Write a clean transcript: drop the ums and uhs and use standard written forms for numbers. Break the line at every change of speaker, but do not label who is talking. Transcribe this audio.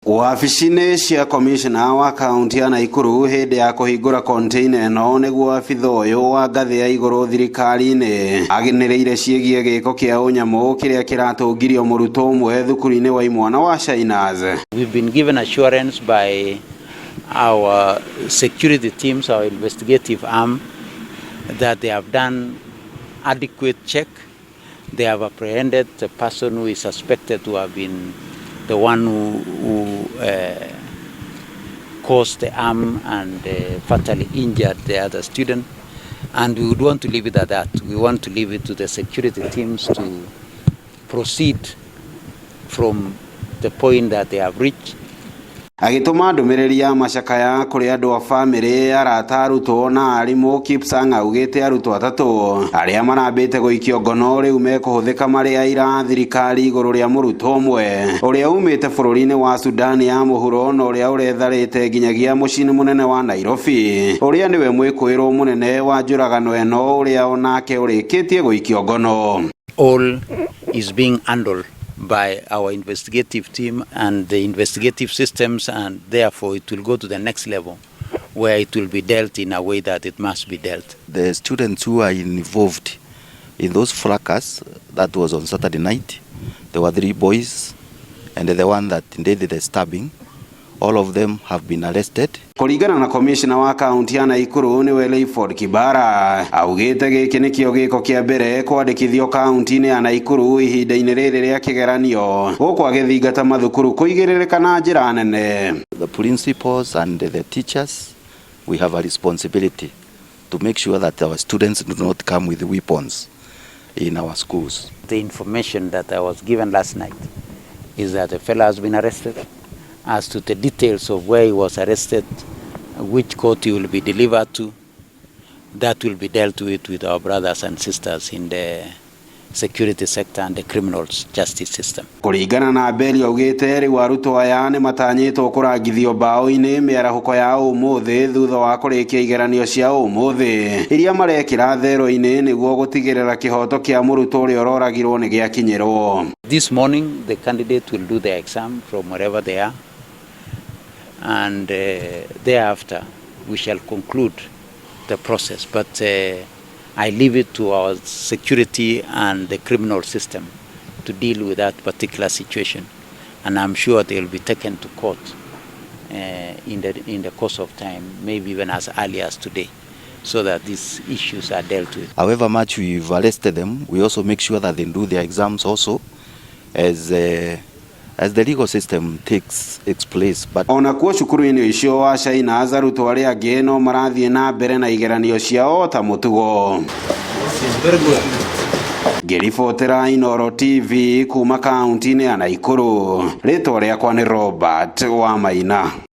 Wabici-inĩ cia komishona wa kaunti ya Naikuru hĩndĩ ya kũhingũra container ĩno nĩguo abitha ũyũ wa ngathĩ ya igũrũ thirikari-inĩ agĩnĩrĩire ciĩgiĩ gĩko kĩa ũnyamũ kĩrĩa kĩratũngirio mũrutwo ũmwe thukuru-inĩ wa imwana wa Shiners.
We've been given assurance by our security teams, our investigative arm, that they have done adequate check. They have apprehended the person who is suspected to have been the one who caused the harm and fatally injured the other student. And we would want to leave it at that. We want to leave it to the security teams to proceed from the point that they have reached.
Agĩtũma ndũmĩrĩri ya macakaya kũrĩ andũ a bamĩrĩ, arata, arutwo na arimũ, Kipsang augĩte arutwo atatũ arĩa marambĩte gũikio ngono rĩu mekũhũthĩka marĩ aira thirikari igũrũ rĩa mũrutwo ũmwe ũrĩa umĩte bũrũri-inĩ wa Sudani ya mũhuro na ũrĩa ũretharĩte nginyagia mũciĩ-inĩ mũnene wa Nairobi, ũrĩa nĩwe mwĩkũĩrwo mũnene wa njũragano ĩno, ũrĩa onake ũrĩkĩtie gũikio ngono.
All is being handled by our investigative team and the investigative systems, and therefore it will go to the next level where it will be dealt in a way that it must be dealt.
The students who are involved in those fracas that was on Saturday night, there were three boys and the one that did the stabbing, all of them have been arrested.
Kũringana na komishona wa kaunti ya Naikuru nĩwe Rayford Kibara, augĩte gĩkĩ nĩkĩo gĩko kĩa mbere kwandĩkithio kaunti-inĩ ya Naikuru ihinda-inĩ rĩrĩ rĩa kĩgeranio, gũkũ agĩthingata mathukuru kũigĩrĩrĩka na njĩra nene.
The principals and the teachers, we have a responsibility to make sure that our students do not come with weapons in our schools.
The information that I was given last night is that the fellow has been arrested. As to the details of where he was arrested, which court he will be delivered to, that will be dealt with our brothers and sisters in the security sector and the criminal justice system.
Kũringana na Beli, augĩte rĩu arutwo aya nĩ matanyĩtwo kũrangithio mbaũ-inĩ mĩarahũko ya ũmũthĩ thutha wa kũrĩkia igeranio cia ũmũthĩ iria marekĩra thero-inĩ nĩguo gũtigĩrĩra kĩhoto kĩa mũrutwo ũrĩa ũroragirwo nĩ gĩakinyĩrwo.
This morning, the candidate will do their exam from wherever they are, and thereafter, we shall conclude the process. But I leave it to our security and the criminal system to deal with that particular situation. And I'm sure they will be taken to court in the course of time, maybe even as early as today, so that these issues are dealt with.
However much we've arrested them, we also make sure that they do their exams also as the legal system takes its place. But
Ona kuo cukuru-inĩ icio wa China, arutwo arĩa angĩ no marathiĩ na mbere na igeranio ciao ta mũtugo. Ngĩribotera Inooro TV kuma kaunti-inĩ ya Naikuru, rĩtwa rĩakwa nĩ Robert Wamaina.